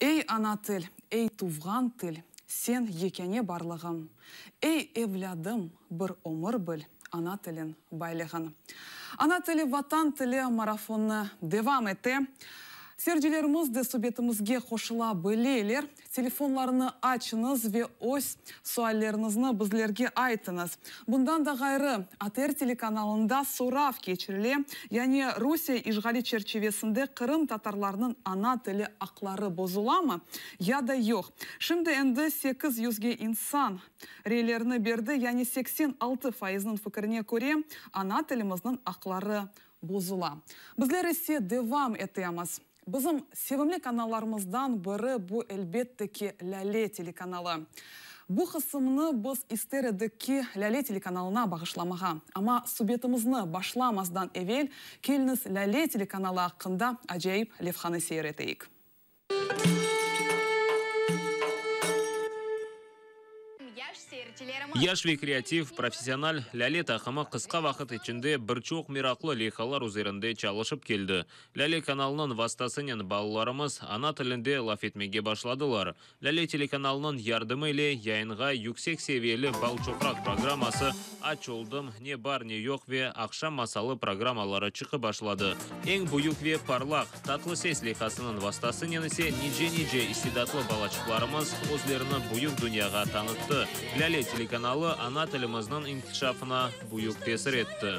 Ey, ana til, ey, tuvğan til, sen yekâne barlığım. Ey, evlâdım, bir ömür bil ana tilin baylığın. Ana tili, Vatan tili marafonı devam ete. Seyircilerimiz de subetimizge qoşula bileler. Telefonlarını açıñız ve öz sualleriñizni bizlerge aytıñız. Bundan da ğayrı, ATR telekanalında sorav keçirile, yani Rusiye işğali çerçivesinde qırımtatarlarnıñ ana tili aqları bozulamı ya da yoq. Şimdi endi sekiz yüzge insan reylerini berdi, yani 86 faizniñ fikirine köre, ana tilimizniñ aqları bozula. Bizler ise devam etemiz. Bizim sevimli kanallarımızdan biri bu, elbette ki, Lâle telekanalı. Bu qısımnı biz ister edik ki, Lâle telekanalına bağışlamağa. Amma subetimizni başlamazdan evel, keliñiz Lâle telekanalı aqqında acayip levhanı seyir eteyik. Yaş ve kreativ, professional Lâle taqımı qısqa vaqıt içinde bir çoq meraqlı leyhalar üzerinde çalışıp keldi. Lâle kanalınıñ vastasınen balalarımız ana tilinde laf etmege başladılar. Lâle telekanalınıñ yardımı ile yayınğa yüksek seviyeli Balçoqraq programması, Aç oldım, Ne bar, ne yoq ve Aqşam masalı programmaları çıqıp başladı. Eñ büyük ve parlaq Tatlı ses leyhasınıñ vastasınen ise nice-nice istidatlı balaçıqlarımız özlerini büyük dünyağa tanıttı. Lâle telekanalı ana tilimizniñ inkişafına büyük tesir etti.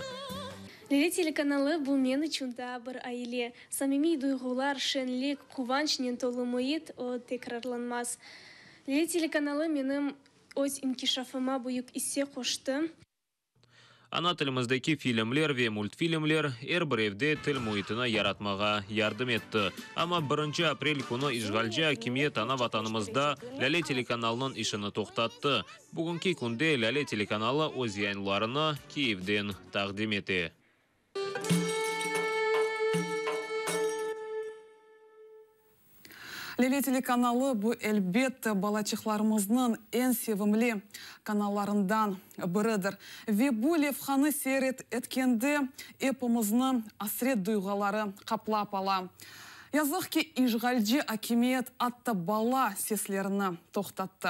Lâle telekanalı, bu men içün daa bir aile. Samimiy duyğular, şenlik, quvançnen tolu müit, o tekrarlanmaz. Lâle telekanalı menim öz inkişafıma büyük isse qoştı. Ana tilimizdeki filmler ve multfilmler er bir evde til müitini yaratmağa yardım etti. Amma birinci aprel künü işğalci akimiyet ana Vatanımızda Lâle telekanalınıñ işini toqtattı. Bugünki künde Lâle telekanalı öz yayınlarını Kiyevden taqdim ete. Lâle telekanalı, bu, elbette, balaçıqlarımıznıñ eñ sevimli kanallarından biridir. Ve bu levhanı seyir etkende epimizni asret duyğuları qaplap ala. Yazıq ki, işğalci akimiyet atta bala seslerini toqtattı.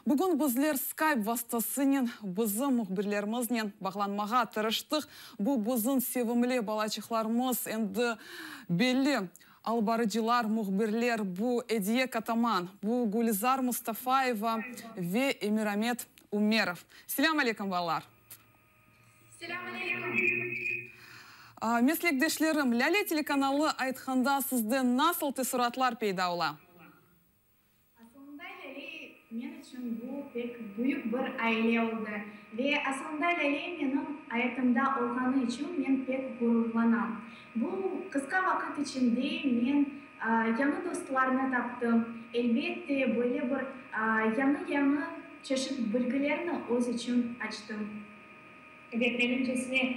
Bugün bizler Skype vastasınen bizim mühbirlerimiznen bağlanmağa tırıştıq. Bu bizim sevimli balaçıqlarımız endi belli. Alıp barıcılar, mühbirler, bu Ediye Kataman, bu Gülizar Mustafayeva ve Emiramet Ümerov. Selâm aleyküm, balalar! Selâm aleyküm! Meslekdeşlerim, Lâle telekanalı aytqanda sizde nasıl teessuratlar peyda ola? Asılında Lâle men içün bu pek büyük bir aile oldı. Ve asılında Lâle menim ayatımda olğanı içün men pek ğururlanam. Bu qısqa vaqıt içinde men yañı dostlarnı taptım. Elbette, böyle bir yañı-yañı çeşit bilgilerni öz içün açtım. Ebet, menimcesine,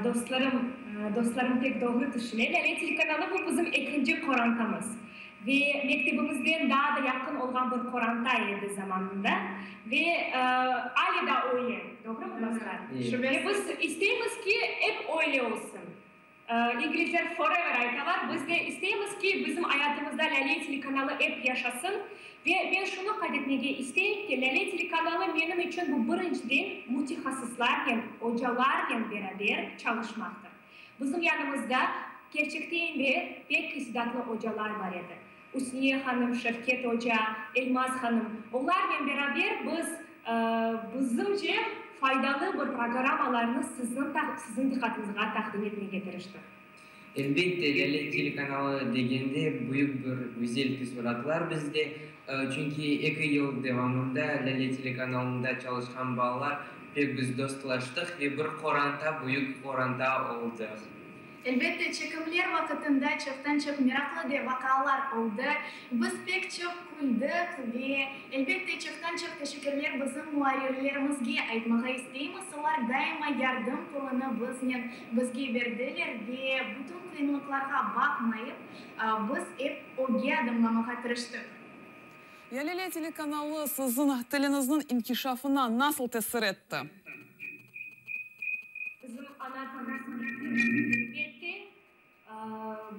dostlarım, dostlarım pek doğru tüşüne. Lâle telekanalı bu bizim ekinci qorantamız. Ve mektebimizden daa da yaqın olğan bir qoranta edi zamanında. Ve ale da öyle, doğrumı, dostlar? Ve biz isteymiz ki, ep öyle olsun. İngilizler forever aytalar, biz de isteymiz ki, bizim ayatımızda Lâle telekanalı ep yaşasın. Ve men şunı qayd etmege isteyim ki, Lâle telekanalı menim içün bu birinciden mütehassıslarnen, ocalarnen beraber çalışmaqtır. Bizim yanımızda kerçekten de pek istidatlı ocalar bar edi, Üsniye hanım, Şevket oca, Elmaz hanım. Olarnen beraber biz, bizimce, faydalı bir programmalarnı siziñ siziñ diqqatıñızğa taqdim etmege tırıştıq. Elbette, Lâle telekanalı degende büyük bir güzel teessuratlar bizde. Çünki eki yıl devamında Lâle telekanalında çalışqan balalar pek biz dostlaştıq ve bir qoranta, büyük qoranta oldıq. Elbette, çekimler vaqıtında çoqtan-çoq meraqlı de vaqıalar oldı. Biz pek çoq küldik ve, elbette, çoqtan-çoq teşekkürler bizim muarrirlerimizge aytmağa isteymiz, olar daima yardım qolunı biznen bizge berdiler ve bütün qıyınlıqlarğa baqmayıp, biz ep ögge adımlamağa tırıştıq. Lâle telekanalı siziñ tiliñizniñ inkişafına nasıl tesir etti? Bizim ana tilimiz, elbette,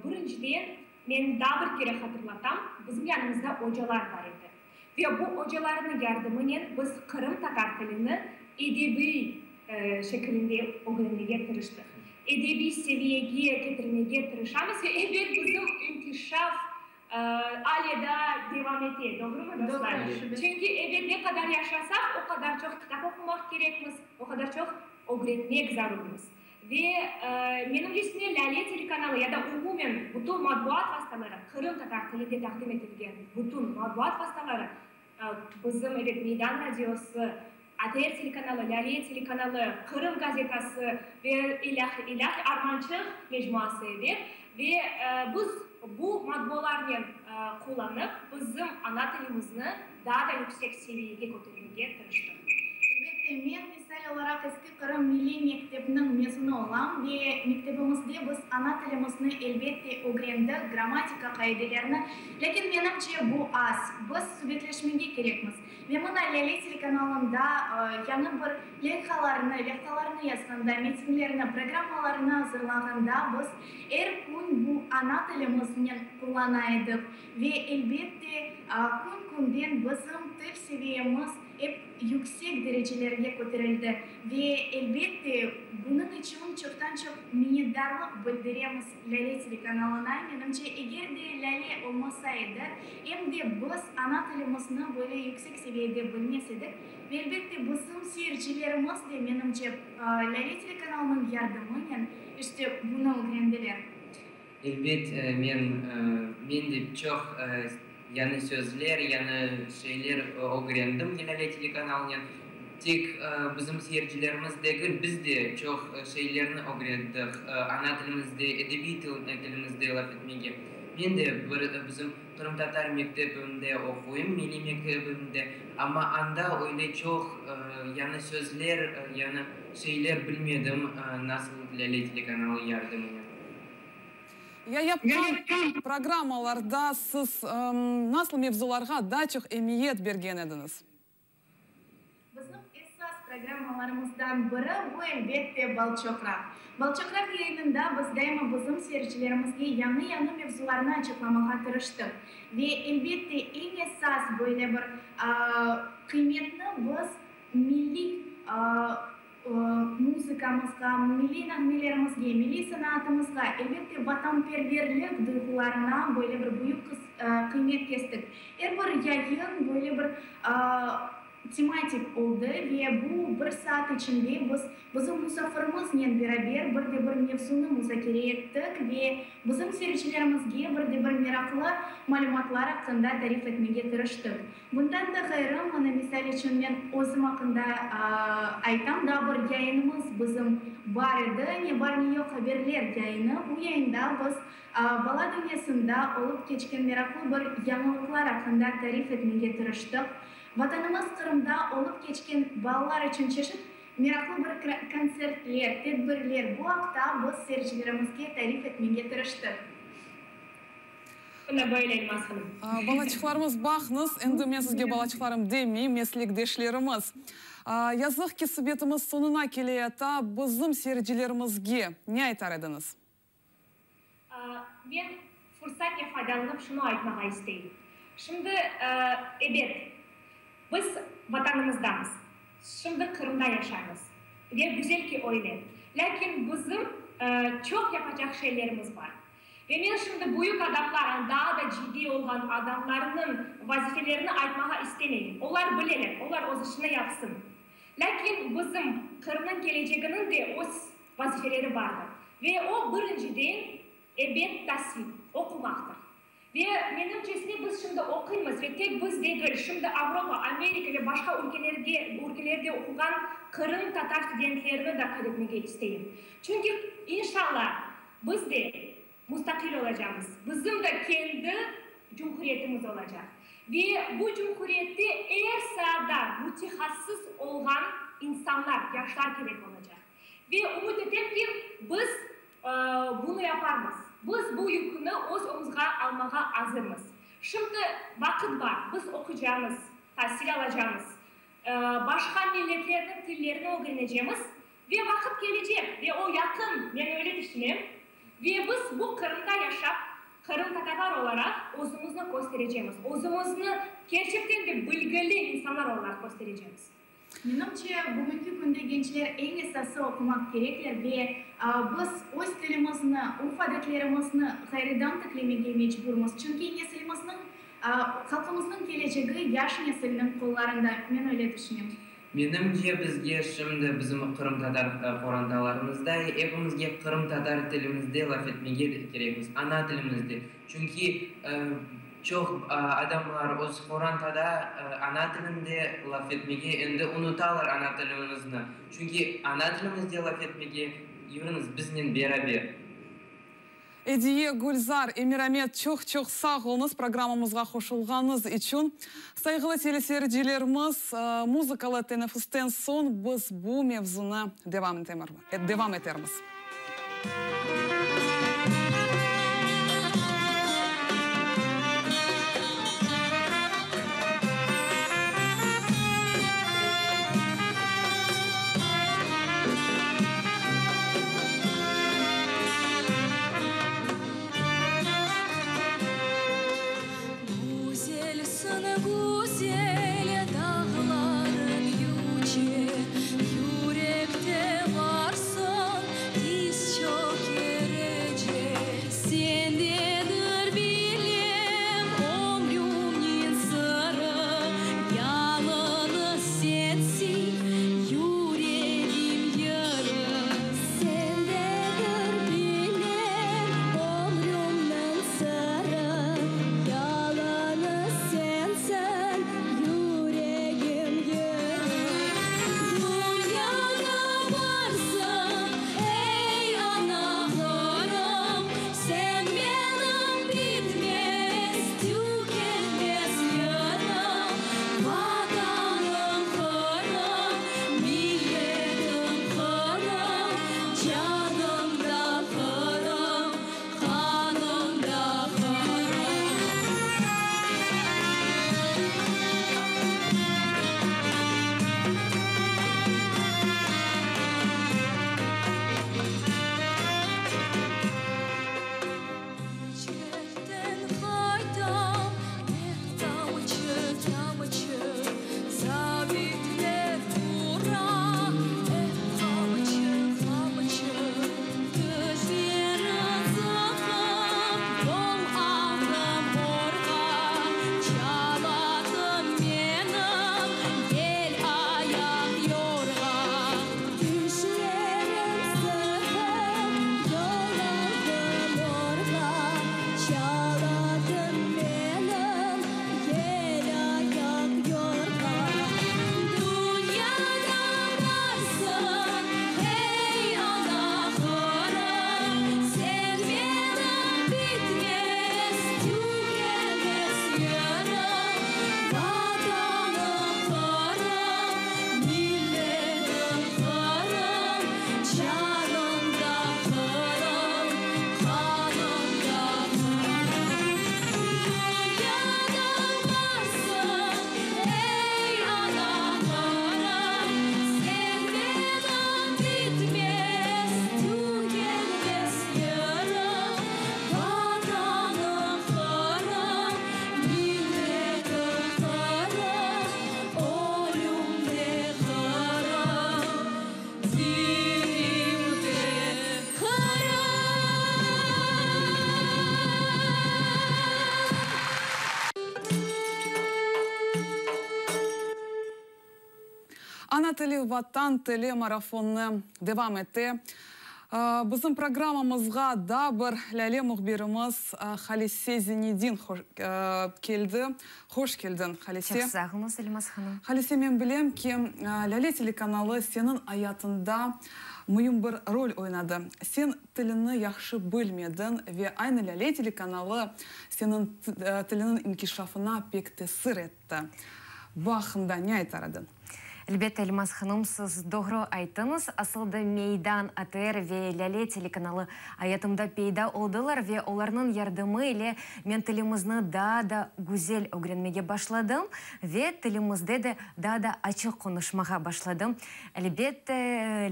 birinciden. Men daa bir kere hatırlatam, bizim yanımızda ocalar bar edi. Ve bu ocalarnıñ yardımınen biz qırımtatar tilini edebiy şekilinde ögrenmege tırıştıq. Edebiy seviyege ketirmege tırışamız ve ebet bizim inkişaf ale daa devam ete, doğrumı, dostlar? Çünki ebet ne qadar yaşasaq, o qadar çoq kitap oqumaq kerekmiz, o qadar çoq ögrenmek zarurmız. Ve menimcesine Lâle telekanalı ya da umumen bütün matbuat vastaları, qırımtatar tilinde taqdim etilgen bütün matbuat vastaları, bizim, ebet, Meydan radiosı, ATR telekanalı, Lâle telekanalı, Qırım gazetası ve ilâhre, ilâhre, Armançıq mecmuası, ebet, ve biz bu matbualarnen qullanıp, bizim ana tilimizni daa da yüksek seviyege kötermege tırıştıq. Elbette, men, misal olaraq, Eski Qırım milliy mektepniñ mezunı olam ve mektebimizde biz ana tilimizni, elbette, ögrendik, grammatika qaidelerini, lâkin, menimce, bu az. Biz subetleşmege kerekmiz. Ve mına Lâle telekanalında yañı bir leyhalarnı, levhalarnı yazğanda, metinlerni, programmalarnı azırlağanda biz er kün bu ana tilimiznen qullana edik. Ve, elbette, kün-künden bizim til seviyemiz ep yüksek derecelerge köterildi. Ve, elbette, bunıñ içün çoqtan-çoq minnetdarlıq bildiremiz Lâle telekanalına. Menimce, eger de Lâle olmasa edi, em de biz ana tilimizni böyle yüksek seviyede bilmez edik. Ve, elbette, bizim seyircilerimiz de, menimce, Lâle telekanalınıñ yardımınen, işte, bunı ögrendiler. Elbet, men, men de çoq yañı sözler, yañı şeyler ögrendim Lâle telekanalınen. Tek bizim seyircilerimiz degil, biz de çoq şeylerni ögrendik, ana tilimizde, edebiy tilimizde laf etmege. Men de bir bizim qırımtatar mektebinde oquyım, milliy mektebinde, amma anda öyle çoq yañı sözler, yañı şeyler bilmedim, nasıl Lâle telekanalı yardımınen. Ya yapqan programmalarda siz nasıl mevzularğa daa çoq emiyet bergen ediñiz? Bizim esas programmalarımızdan biri, bu, elbette, Balçoqraq. Balçoqraq yayınında biz daima bizim seyircilerimizge yañı-yañı mevzularnı açıqlamağa tırıştıq. Ve, elbette, eñ esas böyle bir qıymetni biz milliy Muzıkamızğa, milliy nağmelerimizge, milliy sanatımızğa, elbette, vatanperverlik duyğularına böyle bir büyük qıymet kestik. Er bir yayın böyle bir tematik oldı ve bu bir saat içinde biz bizim musafirimiznen beraber bir de bir mevzunı muzakere ettik ve bizim seyircilerimizge bir de bir meraqlı malümatlar aqqında tarif etmege tırıştıq. Bundan da ğayrı, mına, misal içün, men özüm aqqında aytam, daa bir yayınımız bizim bar edi, Ne bar, ne yoq haberler yayını. Bu yayında biz bala dünyasında olıp keçken meraqlı bir yañılıqlar aqqında tarif etmege tırıştıq. Vatanımız Qırımda olıp keçken balalar içün çeşit meraqlı bir kontsertler, tedbirler, bu aqta biz seyircilerimizge tarif etmege tırıştıq. Mına böyle, Elmaz hanım. Balaçıqlarımız, baqıñız, endi men sizge balaçıqlarım demeyim, meslekdeşlerimiz. Yazıq ki, subetimiz soñuna keleyata. Bizim seyircilerimizge ne aytar ediñiz? Men fursatnen faydalanıp şunı aytmağa isteyim. Şimdi, ebet, biz Vatanımızdamız. Şimdi Qırımda yaşaymız. Ve güzel ki, öyle. Lâkin bizim çoq yapacaq şeylerimiz bar. Ve men şimdi büyük adamlar, daa da ciddiy olğan adamlarnıñ vazifelerini aytmağa istemeyim. Olar bileler, olar öz işini yapsın. Lâkin bizim Qırımnıñ keleceginiñ de öz vazifeleri bardır. Ve o, birinciden, ebet, tasil, oqumaqtır. Ve, menimcesine, biz şimdi oquymız, ve tek biz degil, şimdi Avropa, Amerika ve başqa ülkelerge, ülkelerde oquğan qırımtatar studentlerini da qayd etmege isteyim. Çünki, inşalla, Biz de mustaqil olacamız, bizim de kendi cumhuriyetimiz olacaq. Ve bu cumhuriyette er saada mütehassıs olğan insanlar, yaşlar kerek olacaq. Ve ümüt etem ki, biz bunı yaparmız. Biz bu yüküni öz omuzğa almağa azırmız. Şimdi vaqıt bar, biz oqucamız, tasil alacamız, başqa milletlerniñ tillerini ögrenecemiz Ve vaqıt kelecek, ve o yaqın, men öyle tüşünem, ve biz bu Qırımda yaşap, qırımtatarlar olaraq özümizni kösterecemiz, özümizni kerçekten de bilgili insanlar olaraq kösterecemiz. Menimce, bugünki künde gençler eñ esası oqumaq kerekler ve biz öz tilimizni, urf-adetlerimizni ğayrıdan tiklemege mecburmız, çünki nesilimizniñ, halqımıznıñ kelecegi yaş nesilniñ qollarında, men öyle tüşünem. Menimce, bizge şimdi bizim qırımtatar qorantalarımızda epimizge qırımtatar tilimizde laf etmege kerekmiz, ana tilimizde. Çünki çoq adamlar öz qorantada ana tilinde laf etmege endi unutalar ana tilimizni. Çünki ana tilimizde laf etmege yürüñiz biznen beraber. Ediye, Gülzar, Emiramet, çoq-çoq sağ oluñız programmamızğa qoşulğanıñız içün. Sayğılı teleseyircilerimiz, muzıkalı teneffüsten soñ biz bu mevzunı devam etermiz. Ana tili, Vatan tili marafonı devam ete. Bizim programmamızğa daa bir Lâle mühbirimiz Halise Zinedin keldi. Hoş keldiñ, Halise. Çoq sağ oluñız, Elmaz hanım. Halise, men bilem ki, Lâle telekanalı seniñ ayatıñda müim bir rol oynadı. Sen tilini yahşı bilmediñ ve aynı Lâle telekanalı seniñ tiliniñ inkişafına pek tesir etti. Bu aqqında ne aytar ediñ? Elbette, Elmaz hanım, siz doğru ayttıñız. Asıl da Meydan ATR ve Lâle telekanalı ayatımda peyda oldılar ve olarnıñ yardımı ile men tilimizni daa da güzel ögrenmege başladım ve tilimizde de daa da açıq qonuşmağa başladım. Elbette,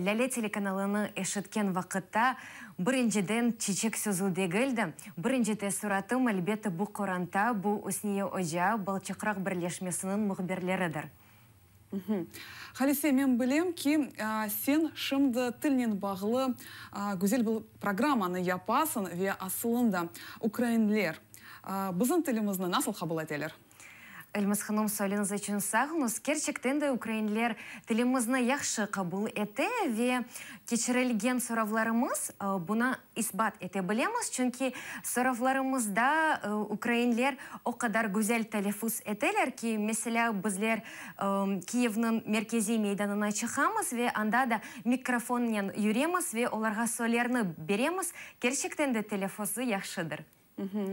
Lâle telekanalını eşitken vaqıtta, birinciden çiçek sözü degil de, birinci teessuratım, elbette, bu qoranta, bu Üsniye oca, Balçıqraq birleşmesiniñ mühbirleridir. Halise, men bilem ki, sen şimdi tilnen bağlı güzel bir programmanı yapasıñ ve asılında ukrainler bizim tilimizni nasıl qabul eteler? Elmaz hanım, sualiñiz içün sağ oluñız. Kerçekten de ukrainler tilimizni yahşı qabul ete ve keçirilgen soravlarımız buna isbat ete bilemiz, çünki soravlarımızda ukrainler o qadar güzel telâffuz eteler ki, meselâ, bizler Kiyevniñ merkeziy meydanına çıqamız ve anda da mikrofonnen yüremiz ve olarğa suallerni beremiz, kerçekten de telâffuzı yahşıdır.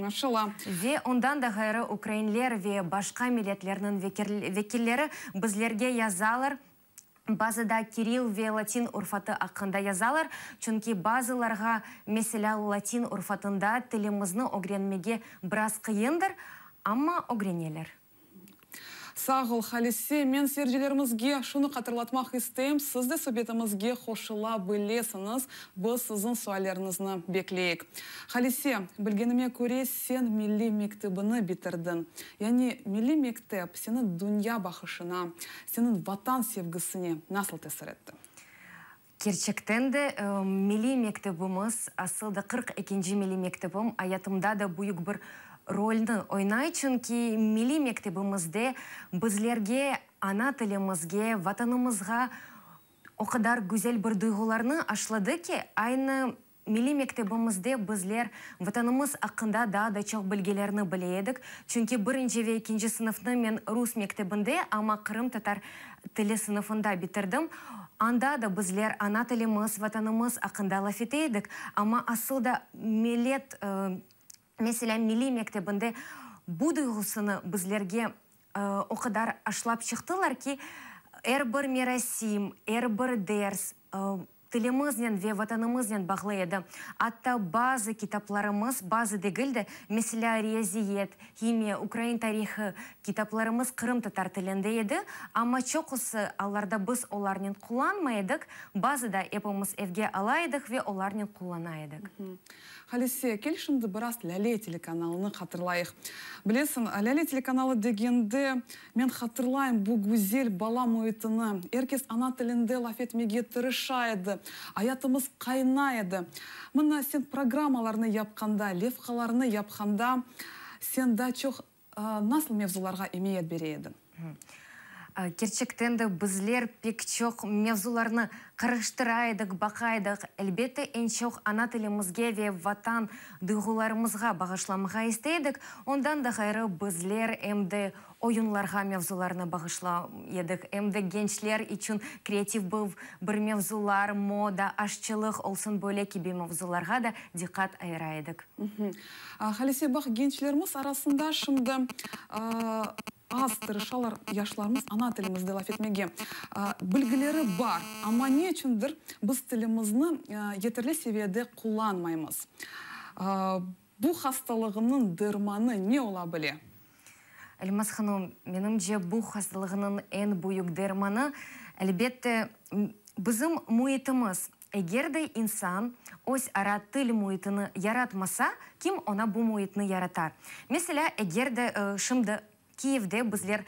Maşallah. Ve ondan da ğayrı ukrainler ve başqa milletlerniñ vekilleri bizlerge yazalar, bazıda kiril ve latin urfatı aqqında yazalar, çünki bazılarğa, meselâ, latin urfatında tilimizni ögrenmege biraz qıyındır, amma ögreneler. Sağ ol, Halise. Men seyircilerimizge şunı hatırlatmaq isteyim, siz de subetimizge qoşula bilesiñiz, biz siziñ sualleriñizni bekleyik. Halise, bilgenime köre, sen milliy mektebini bitirdiñ. Yani milliy mektep seniñ dünya baqışına, seniñ Vatan sevgisine nasıl tesir etti? Kerçekten de, milliy mektebimiz, asıl da 42-nci milliy mektebim ayatımda da büyük bir rolni oynay, çünki milliy mektebimizde bizlerge ana tilimizge, Vatanımızğa o qadar güzel bir duyğularnı aşladı ki, aynı Milliy mektebimizde bizler Vatanımız aqqında daa da çoq bilgilerni bile edik, çünki birinci ve ekinci sınıfnı men rus mektebinde, amma qırımtatar tili sınıfında bitirdim. Anda da bizler ana tilimiz, Vatanımız aqqında laf ete edik, amma asıl da millet, meselâ, milliy mektebinde bu duyğusını bizlerge o qadar aşlap çıqtılar ki, er bir merasim, er bir ders, Tilimiznen ve Vatanımıznen bağlı edi. Atta bazı kitaplarımız, bazı degil de, meselâ, riyaziyet, himiya, ukrain tarihı kitaplarımız qırımtatar tilinde edi, amma çoqusı allarda biz olarnen qullanmay edik, bazı da epimiz evge ala edik ve olarnen qullana edik. Halise, kel şimdi biraz Lâle telekanalını hatırlayıq. Bilesiñ, Lâle telekanalı degende, men hatırlayım bu güzel bala müitini, er kes ana tilinde laf etmege tırışa edi, ayatımız qaynay edi. Mına sen programmalarnı yapqanda, levhalarnı yapqanda, sen daa çoq Nasıl mevzularğa emiyet bere ediñ? Kerçekten de bizler pek çoq mevzularnı qarıştıra edik, baqa edik. Elbette, eñ çoq ana tilimizge ve Vatan duyğularımızğa bağışlamağa istey edik. Ondan da ğayrı bizler em de oyunlarğa mevzularnı bağışla edik, em de gençler içün kreativ bir mevzular, moda, aşçılıq olsun böyle kibi mevzularğa da diqqat ayıra edik. Halise, baq, gençlerimiz arasında şimdi az tırışalar yaşlarımız ana tilimizde laf etmege. Bilgileri bar, amma ne içündir biz tilimizni yeterli seviyede qullanmaymız. Bu hastalığınıñ dermanı ne ola bile? Elmaz hanım, menimce, bu hastalığınıñ eñ büyük dermanı, elbette, bizim müitimiz. Eger de insan öz ara til müitini yaratmasa, kim oña bu müitni yaratar? Meselâ, eger de şimdi Kiyevde bizler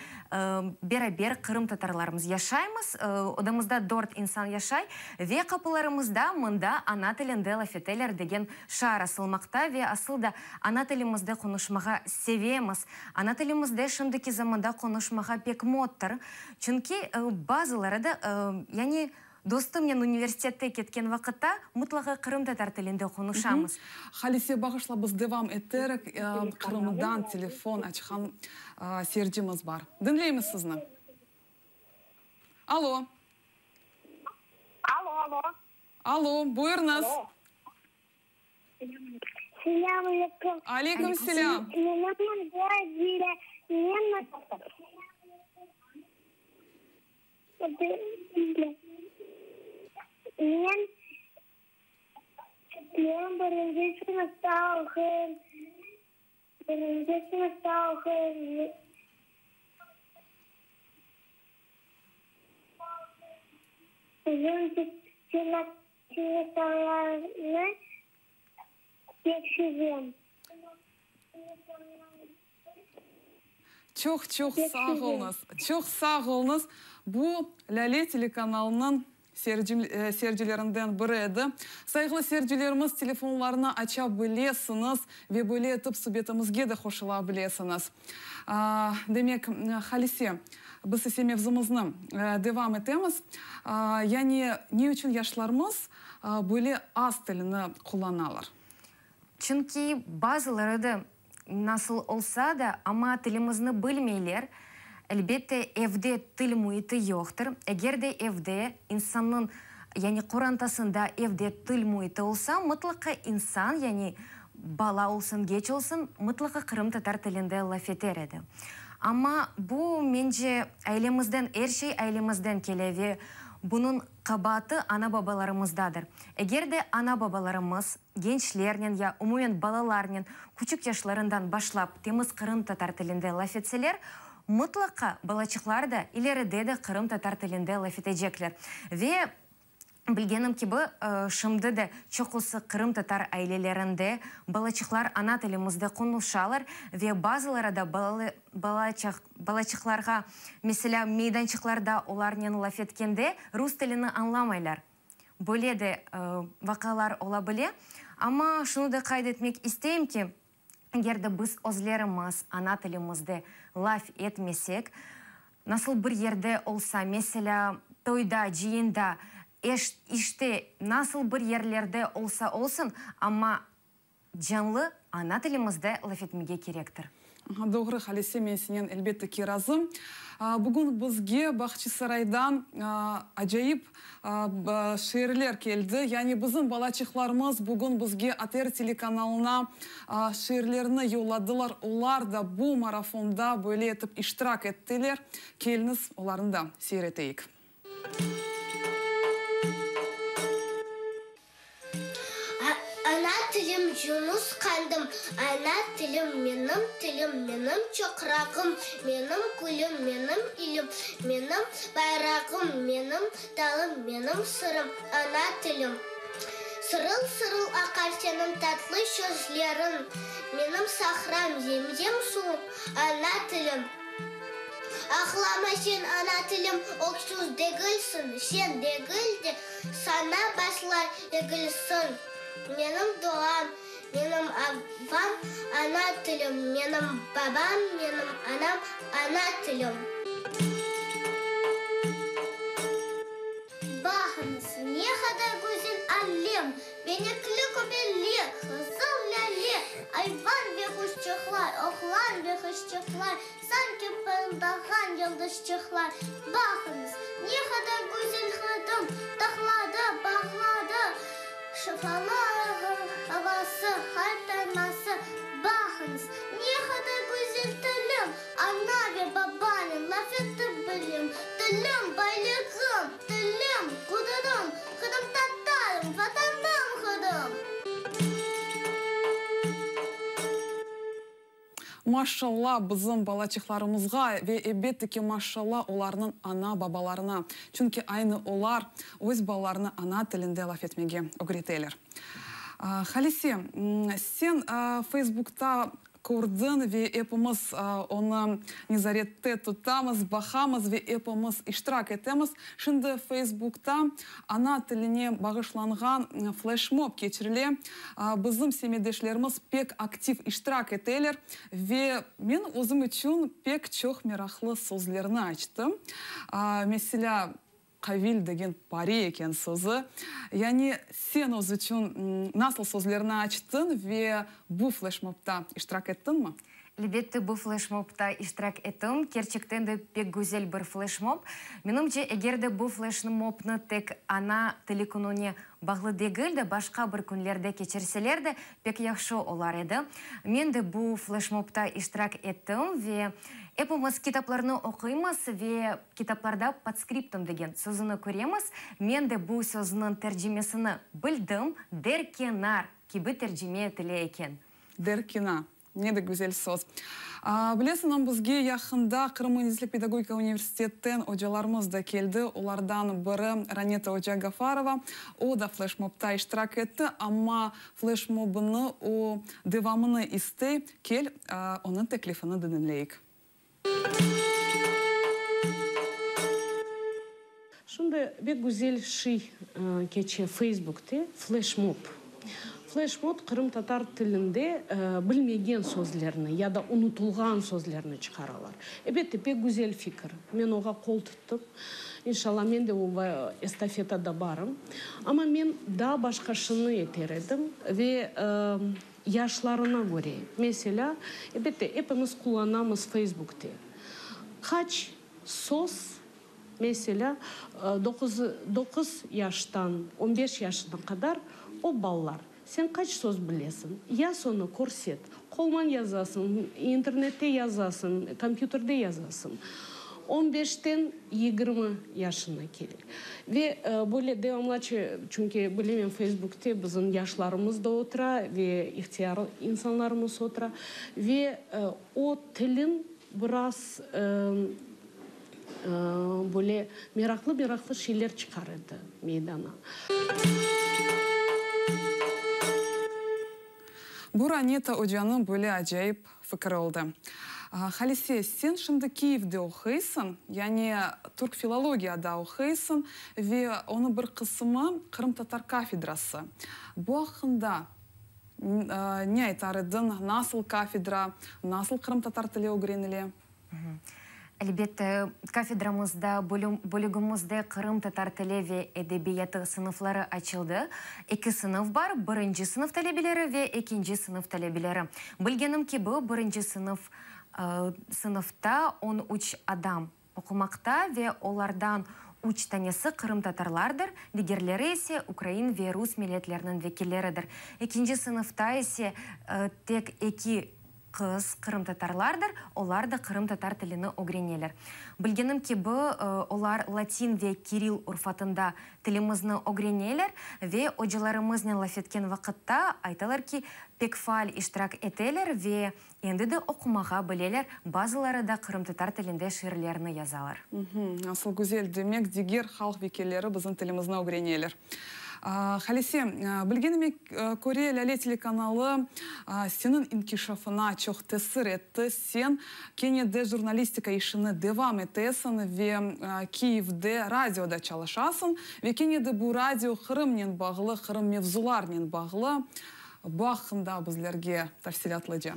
beraber qırımtatarlarımız yaşaymız, odamızda dört insan yaşay ve qapılarımızda mında ana tilinde laf eteler degen şiar asılmaqta ve asıl da ana tilimizde qonuşmağa sevemiz. Ana tilimizde şimdiki zamanda qonuşmağa pek moddır, çünki bazıları da yani Dostumnen universitette ketken vaqıtta mıtlaqa qırımtatar tilinde qonuşamız. Halise, bağışla, biz devam eterik. Qırımdan telefon açqan seyircimiz bar. Diñleymiz sizni. Alo. Alo, alo. Alo, buyurıñız. Selâm aleyküm. Aleyküm selâm. Menim adım Zira. Men. Men Men birinci sınıfta oquyım. Birinci sınıfta oquyım. Bizim telekanalnı pek sevem. Çoq çoq sağ oluñız. Çoq sağ oluñız. Bu Lâle telekanalınıñ seyircilerinden biri edi. Sayğılı seyircilerimiz, telefonlarnı aça bilesiñiz ve böyle etip subetimizge de qoşula bilesiñiz. Demek, Halise, biz ise mevzumıznı devam etemiz. Yani ne içün yaşlarımız böyle az tilini qullanalar? Çünki bazıları da nasıl olsa da, amma tilimizni bilmeyler. Elbette, evde til müiti yoqtır. Eger de evde insannıñ, yani qorantasında evde til müiti olsa, mıtlaqa insan, yani bala olsun, geç olsun, mıtlaqa qırımtatar tilinde laf eter edi. Amma bu, mence, ailemizden, er şey ailemizden kele ve bunıñ qabaatı ana-babalarımızdadır. Eger de ana-babalarımız gençlernen ya umumen balalarnen küçük yaşlarından başlap temiz qırımtatar tilinde laf etseler, mıtlaqa balaçıqlar da ileride de qırımtatar tilinde laf etecekler. Ve bilgenim kibi, şimdi de çoqusı qırımtatar ailelerinde balaçıqlar ana tilimizde qonuşalar ve bazıları da balaçıqlarğa, meselâ, meydançıqlarda olarnen laf etkende rus tilini añlamaylar. Böyle de vaqalar ola bile. Amma şunı da qayd etmek isteyim ki, eger de biz özlerimiz ana tilimizde laf etmesek, nasıl bir yerde olsa, meselâ, toyda, cıyında, işte, nasıl bir yerlerde olsa olsun, amma Canlı ana tilimizde laf etmege kerektir. Doğru, Halise, men senen elbette ki razım. Bugün bizge Bahçisaraydan acayip şiirler keldi. Yani bizim balaçıqlarımız bugün bizge ATR telekanalına şiirlerini yolladılar. Olar da bu marafonda böyle etip iştirak ettiler. Keliñiz, olarnı da seyir eteyik. Ana tilim, Yunus qandım, Ana tilim, menim tilim, Menim çoqrağım, menim külüm, Menim ilim, menim bayrağım, Menim dalım, menim sırım, Ana tilim. Sırıl-sırıl aqar seniñ tatlı sözleriñ, Menim sahram, zemzem suvum, Ana tilim. Ağlama sen, ana tilim, öksüz degilsiñ, Sen degil de, saña başlar egilsin. Menim duam, menim avam, ana tilim, Menim babam, menim anam, ana tilim. Baqıñız, ne qadar güzel alem, Benekli köpeller, qızıl lâle, Ayvan ve quşçıqlar, oğlan ve qızçıqlar, Sanki parıldağan yıldızçıqlar. Baqıñız, ne qadar güzel Qırım, Dağları, bağları, Şifalı avası, haytarması. Baqıñız, ne qadar güzel tilim, Ana ve babanen laf etip bilem. Tilim, baylığım, tilim, qudurım, Qırımtatarım, Vatanım Qırım. Maşşalla bizim balaçıqlarımızğa ve elbette ki maşşalla olarnıñ ana-babalarına, çünki aynı olar öz balalarını ana tilinde laf etmege ögreteler. Halise, sen Feysbukta kördiñ ve epimiz onı nezarette tutamız, baqamız ve epimiz iştirak etemiz. Şimdi Feysbukta ana tiline bağışlanğan fleşmob keçirile. Bizim semetdeşlerimiz pek aktiv iştirak eteler ve men özüm içün pek çoq meraqlı sözlerni açtım. Meselâ, qavil degen pare eken sözü. Yani sen öz içün nasıl sözlerni açtıñ ve bu fleşmobda iştirak ettiñmi? Elbette, bu fleşmobta iştirak ettim. Kerçekten de pek güzel bir fleşmob. Menimce, eger de bu fleşmobnı tek Ana tili kününe bağlı degil de, başqa bir künlerde keçirseler de, pek yahşı olar edi. Men de bu fleşmobta iştirak ettim ve epimiz kitaplarnı oquymız ve kitaplarda podskriptum degen sözüni köremiz. Men de bu sözniñ tercimesini bildim, derkenar kibi tercime etile eken. Derkina. Ne de güzel söz. Bilesiñmi, bizge yaqında Qırım müendislik pedagogika universitetten ocalarımız da keldi. Olardan biri Raneta oca Gafarova. O da fleşmobta iştirak etti, amma fleşmobnı o devamını istey. Kel, onıñ teklifini diñleyik. Şimdi bek güzel şiy keçe Feysbukte, fleşmob. Fleşmob qırımtatar tilinde bilmegen sözlerni ya da unutılğan sözlerni çıqaralar. Ebette, pek güzel fikir. Men oğa qol tuttım. İnşallah, men de o estafetada barım. Amma men daa başqa şını eter edim ve yaşlarına köre. Meselâ, ebette, epimiz qullanamız Feysbukte. Qaç söz Meselâ, doquz yaştan on beş yaşına qadar o balalar, sen qaç söz bilesiñ, yaz onı, körset. Qolman yazasıñ, internette yazasıñ, kompyuterde yazasıñ. On beşten 20 yaşına kele. Ve böyle devamlaçı, çünki bilemen, Feysbukte bizim yaşlarımız da otura ve ihtiyar insanlarımız otura. Ve o tilin biraz Böyle meraqlı-meraqlı şeyler çıqar edi meydana. Bu Raneta ocanıñ böyle acayip fikri oldı. Halise, sen şimdi Kiyevde oquysıñ, yani türk filologiyada oquysıñ ve onıñ bir qısımı qırımtatar kafedrası. Bu aqqında ne aytar ediñ, nasıl kafedra, nasıl qırımtatar tili ögrenile? Elbette, kafedramızda, bölügimizde qırımtatar tili ve edebiyatı sınıfları açıldı. Eki sınıf bar, birinci sınıf talebeleri ve ekinci sınıf talebeleri. Bilgenim kibi, birinci sınıf sınıfta on üç adam oqumaqta ve olardan üç tanesi qırımtatarlardır, digerleri ise ukrain ve rus milletleriniñ vekilleridir. Ekinci sınıfta ise tek eki Qız, qırımtatarlardır, olar da qırımtatar tilini ögreneler. Bilgenim kibi, olar latin ve kiril urfatında tilimizni ögreneler ve ocalarımıznen laf etken vaqıtta aytalar ki, pek faal iştirak eteler ve endi de oqumağa bileler, bazıları da qırımtatar tilinde şiirlerni yazalar. Nasıl güzel, demek, diger halq vekilleri bizim tilimizni ögreneler. Halise, bilgenime köre, Lâle telekanalı seniñ inkişafına çoq tesir etti. Sen kene de jurnalistika işini devam etesiñ ve Kiyevde radioda çalışasıñ. Ve kene de bu radio Qırımnen bağlı, Qırım mevzularnen bağlı. Bu aqqında bizlerge tafsilâtlıca.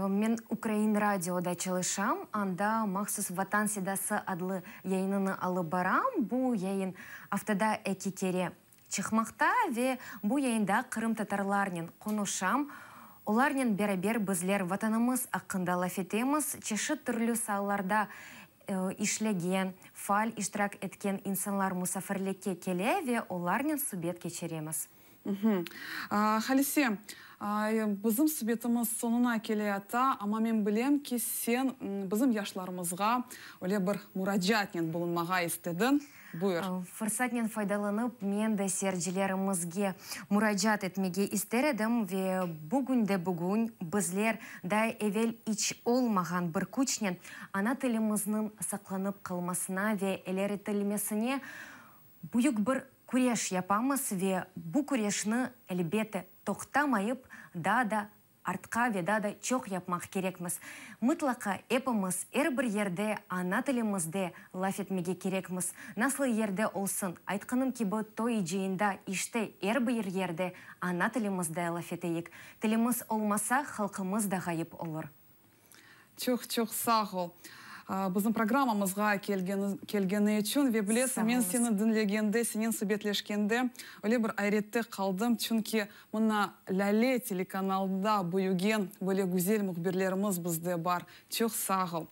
Men Ukrain radioda çalışam, anda mahsus Vatan sedası adlı yayınını alıp baram. Bu yayın aftada eki kere çıqmaqta ve bu yayında qırımtatarlarnen qonuşam. Olarnen beraber bizler Vatanımız aqqında laf etemiz, çeşit türlü saalarda işlegen, faal iştirak etken insanlar musafirlikke kele ve olarnen subet keçiremiz. Halise, bizim subetimiz soñuna keleyata, amma men bilem ki, sen bizim yaşlarımızğa öyle bir muracaatnen bulunmağa istediñ. Buyur. Fırsatnen faydalanıp, men de seyircilerimizge muracaat etmege ister edim ve bugünde-bugün bizler daa evel iç olmağan bir küçnen ana tilimizniñ saqlanıp qalmasına ve ileritilmesine Büyük bir küreş yapamız ve bu küreşni, elbette, toqtamayıp, daa da artqa ve daa da çoq yapmaq kerekmiz. Mıtlaqa epimiz er bir yerde ana tilimizde laf etmege kerekmiz. Nasıl yerde olsun, aytqanım kibi, toy, cıyında, işte, er bir yerde ana tilimizde laf eteyik. Tilimiz olmasa, halqımız da ğayıp olur. Çoq-çoq sağ ol. Bizim programmamızğa kelgeni içün ve bilesiñ, men seni diñlegende, senen subetleşkende öyle bir ayrette qaldım, çünki mına Lâle telekanalında büyügen böyle güzel mühbirlerimiz bizde bar. Çoq sağ ol.